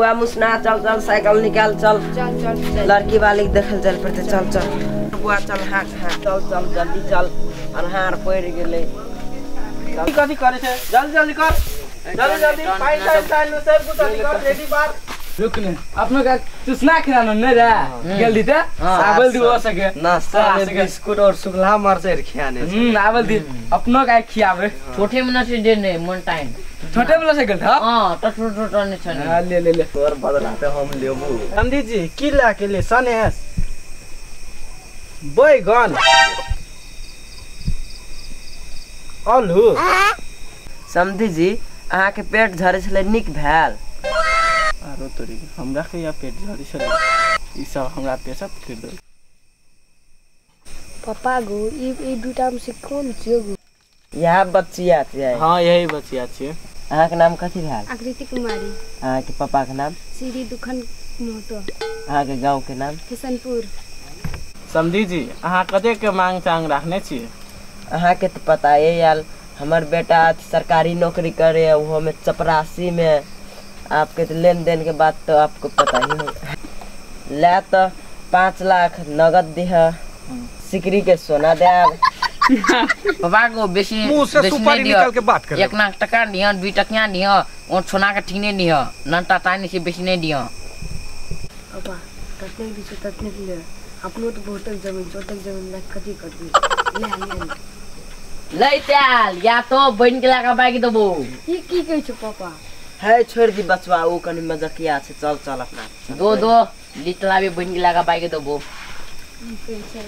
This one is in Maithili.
बुआ मुसना चल चल साइकिल निकाल चल चल चल चल लड़की वाले के देखल चल पड़ते चल चल बुआ चल हाँ हाँ चल चल जल्दी चल अन्हार पड़ गेलै। कथी करे छै जल्दी जल्दी कर जल्दी जल्दी फाइल टाइल टाइल सब कुछ कर रेडी बार रुक ने अपनो का चुसना खिलानो नै रे गेल दी त आबल दी हो सके नाश्ता में बिस्कुट और सुखला मरचाई खियाने आबल दी अपनो का खियाबे छोटे में से दे ने मन टाइम छोटे वाला साइकिल था हां टटो टटो ने छने हां ले ले ले तोर बदला ते हम लेबू। समधी जी की ला के ले सनेस बैगन आलू। समधी जी अहाँ के पेट झरे छले निक भेल। आरो तोरी हमरा के या पेट झरे छले ई सब हमरा पेशब कर दे। पापा गो ई दुटा में से कोन छियो गो? यह बच्चिया छियै। हां यही बच्चिया छियै। अहाँ के नाम कथी भेल? आकृति कुमारी। अहाँ के पापा के नाम? श्री दुखन महतो। अहाँ के गांव के नाम? किशनपुर। समधी जी अहाँ कते के मांग चांग रखने छियै? अहाँ के तो पता है यार हमर बेटा सरकारी नौकरी करे वो में चपरासी में। आपके तो लेन देन के बात तो आपको पता ही हो। ले तो 5 लाख नगद दिह सिकरी के सोना दे। बाबा को बेसी सुपारी निकाल के बात कर। 1 लाख टका दिह 2 टकिया दिह और सोना के ठीने दिह नंटा तानी से बेसी नहीं दिह। पापा ततने दिछ ततने ले अपनो तो बहुत जमीन छोटक जमीन लाख कथी करबी ले ले ले चल या तो बन के लाका बाइक देबो। ई की कहै छ पापा? है छोड़ दी बचवा ओ कनी मजकिया छै चल चल अपना दो दो लिटलाबे बन के लाका बाइक देबो। ई कहै छै।